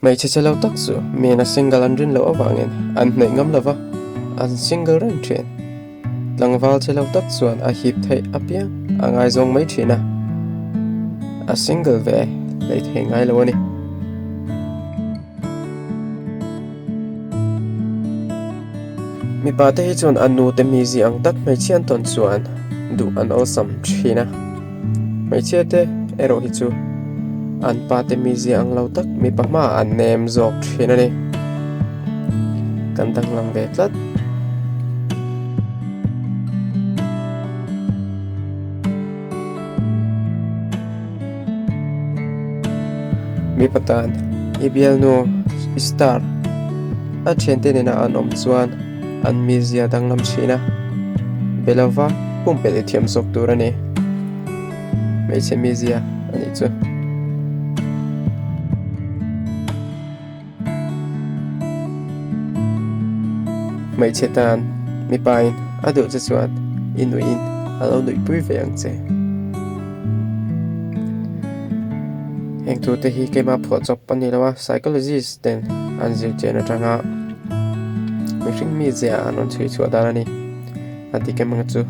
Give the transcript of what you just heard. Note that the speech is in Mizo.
Hmeichhe che lo tak chu miin a single an rin loh avangin an hnaih ngam lo va, an single reng thin. Tlangval che lo tak chuan a hip theih apiang a ngaizawng mai thin a, a single ve hlei thei ngai lo a ni. Mipa te hi chuan a nu te mizi ang tak hmeichhia an tawn chuan duh an awlsam thin a. Hmeichhia te erawh hi chu an pa te mizia ang lo tak mipa hmaah an nem zawk thin a ni. Kan danglam ve tlat. Mipa tan i bialnu i star a thiante nena an awm chuan an mizia danglam thin a, be lova pumpelh i thiam zawk tur a ni. Hmeichhe mizia a nih chu. Hmeichhe tan mipain a duh che chuan i nuihin a lo nuihpui ve ang che. Heng thu te hi keimah phuah chawp a ni lo a, psychologist ten an zir chian atanga mihring mizia an rawn chhui chhuah dan a ni. A dik em ang chu.